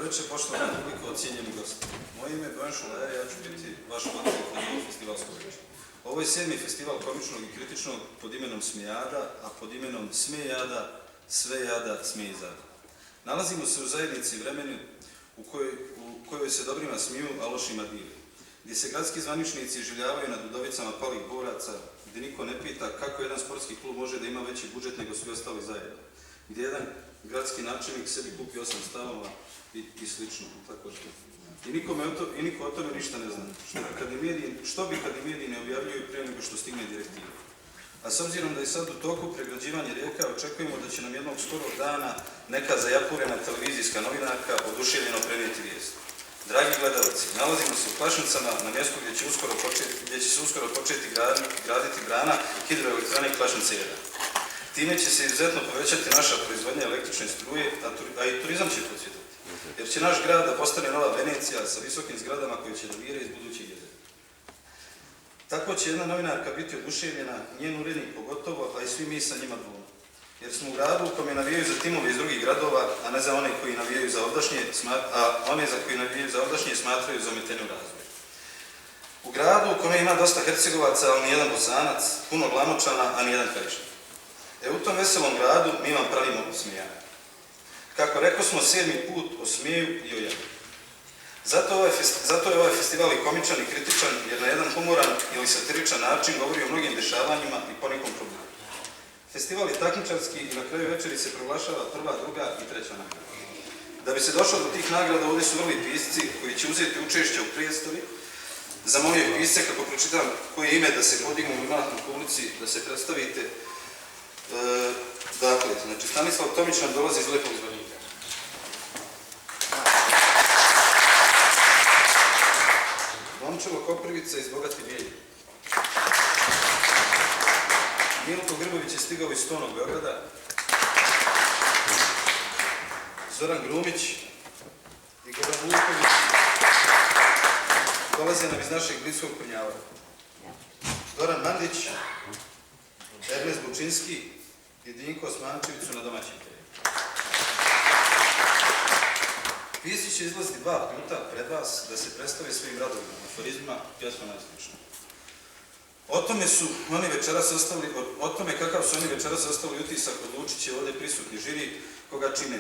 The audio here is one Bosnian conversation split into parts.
večer, poštovana publiko, cijenjeni gosti. Moje ime je Bojan Šulaja, ja ću biti vaš voditelj kroz festivalsko večer. Ovo je 7. festival komičnog i kritičnog pod imenom Smijada, a pod imenom Smijada, sve jada, smije i zada. Nalazimo se u zajednici vremenu u kojoj se dobrima smiju, a lošima dive. Gdje se gradski zvaničnici življavaju nad udovicama palih boraca, gdje niko ne pita kako jedan sportski klub može da ima veći budžet nego svi ostali zajedno. Gdje jedan gradski načelnik sebi kupi 8 stanova i slično. Tako što. I niko o tome ništa ne zna. Što bi kad i mediji ne objavljuju prije nego što stigne direktiva. A s obzirom da je sad u toku pregrađivanje rijeka, očekujemo da će nam jednog skorog dana neka zajapurena televizijska novinarka oduševljeno prenijeti vijest. Dragi gledalci, nalazimo se u Klašnicama na mjestu gdje će se uskoro početi graditi brana hidroelektrane Klašnice 1. Time će se izuzetno povećati naša proizvodnja električne struje, a i turizam će procvjetati. Jer će naš grad da postane nova Venecija sa visokim zgradama koje će da vire iz budućih jezera. Tako će jedna novinarka biti oduševljena, njen urednik pogotovo, a i svi mi sa njima dvoma. Jer smo u gradu u kome navijaju za timove iz drugih gradova, a ne za one koji navijaju za ovdašnje, smatraju za ometenu razvoj. U gradu u kome ima dosta Hercegovaca, ali nijedan Bosanac, puno Glamočana, a nijedan Krajišnik. U tom veselom gradu mi vam pravimo smijanje. Kako rekao smo 7. put o smiju i o jadu. Zato je ovaj festival i komičan i kritičan, jer na jedan humoran ili satiričan način govori o mnogim dešavanjima i ponekom problemu. Festival je takmičarski i na kraju večeri se proglašava prva, druga i treća nagrada. Da bi se došlo do tih nagrada, ovdje su vrli pisci koji će uzeti učešće u predstavi. Zamolio pisce kako pročitam koje ime da se podignu u imatnoj publici, da se predstavite. Dakle, Stanislav Tomić nam dolazi iz Lepog Zvornika. Momčilo Koprivica iz Bogati Bijelji. Milko Grbović je stigao iz Stonog Beograda. Zoran Grumić i Goran Vuković dolaze nam iz našeg bliskog Krnjava. Doran Mandić, Ernest Bučinski i Dinko Osmančević su na domaćem terenu. Pisci će izlaziti 2 puta pred vas da se predstave svojim radovima, aforizmima, pjesma najslično. O tome kakav su oni večeras ostavili utisak odlučit će ovdje prisutni žiri koga čine.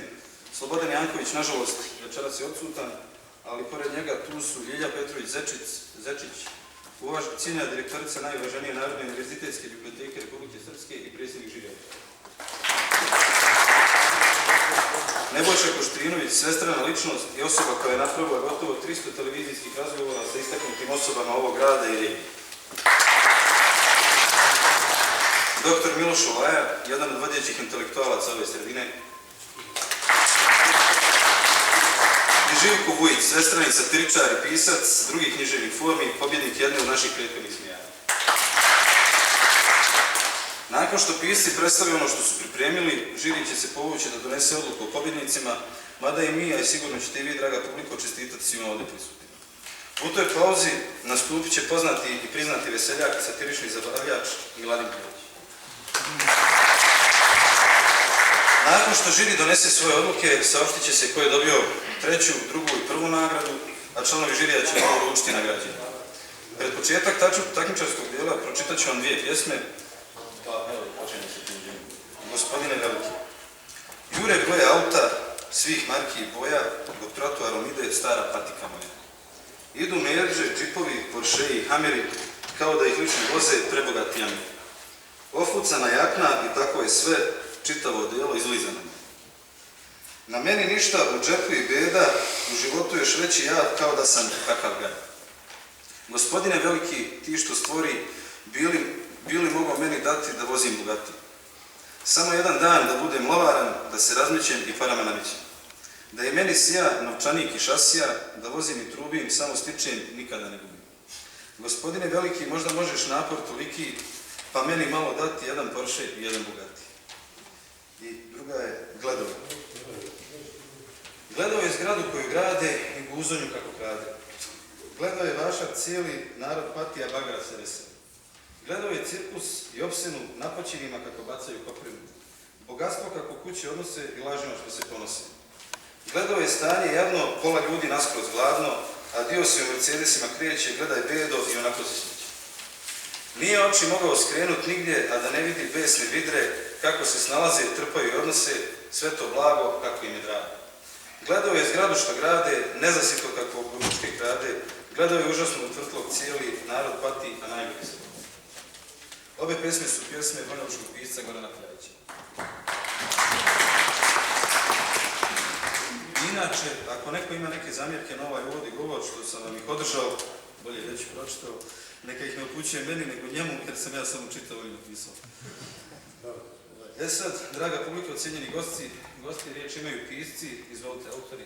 Slobodan Janković, nažalost, večeras je odsutan, ali pored njega tu su Ljilja Petrović Zečić, cijenjena direktorica najuvaženije Narodne univerzitetske biblioteke Republike Srpske i predsjednik žirija. Nebojša Koštrinović, svestrana ličnost i osoba koja je napravila gotovo 300 televizijskih razgovora sa istaknutim osobama ovog grada i regije. Doktor Miloš Šulaja, jedan od vodećih intelektualaca ove sredine. I Živko Vujić, svestrani satiričar i pisac drugih književnih formi, pobjednik jedne od naših prethodnih smijanja. Nakon što pisci predstave ono što su pripremili, žiri će se povući da donese odluku o pobjednicima, mada i mi, a i sigurno ćete i vi, draga publiko, čestitati svima ovdje prisutnim. U toj pauzi nastupit će poznati i priznati veseljak i satirični zabavljač Miladin Pilić. Nakon što žiri donese svoje odluke, saopštit će se ko je dobio 3., 2. i 1. nagradu, a članovi žirija će malo uručiti nagrađenje. Pred početak takmičarskog dijela pročitat ću vam 2 pjesme. Pa evo, počinjem se tim djelom. Gospodine veliki. Jure broje auta, svih marki i boja, dok trotuarom ide stara patika moja. Idu merže, džipovi, poršeji, hameri, kao da ih lično voze prebogati jami. Ofucana jakna i tako je sve, čitavo odijelo izlizano. Na meni ništa, u džepu i beda, u životu još veći jad kao da sam kakav gad. Gospodine veliki, ti što stvori, bili mogo meni dati da vozim Bugatti. Samo jedan dan da budem lovaran, da se razmićem i parama namićem. Da je meni sija, novčanik i šasija, da vozim i trubim, samo stičem, nikada ne gubim. Gospodine veliki, možda možeš napor toliki, pa meni malo dati jedan Porsche i jedan Bugatti. I druga je Gledov. Gledov je zgradu koju grade i guzonju kako krade. Gledov je vaša cijeli narod pati, a bagara se veseli. Gledov je cirkus i opsenu napoćenima kako bacaju koprinu. Bogatstvo kako kuće odnose i lažima što se ponose. Gledao je stanje jadno, pola ljudi naskroz gladno, a dio se u Mercedesima kreće, gledaj bedo i onako se smiće. Nije oči mogao skrenut nigdje, a da ne vidi besne vidre, kako se snalaze, trpaju i odnose, sve to blago kako im je drago. Gledao je zgradu što grade, nezasito kako ručke krade, gledao je užasno utvrtlog cijeli, narod pati, a najbolji se voli. Obe pesme su pjesme banjalučkog pisca Gorana Kljajića. Inače, ako neko ima neke zamjerke na ovaj uvod i govor što sam vam ih održao, bolje već pročitao, neka ih ne upućuje meni nego njemu, jer sam ja samo čitao i napisao. Sad, draga publika, cijenjeni gosti, riječ imaju pisci, izvolite autori.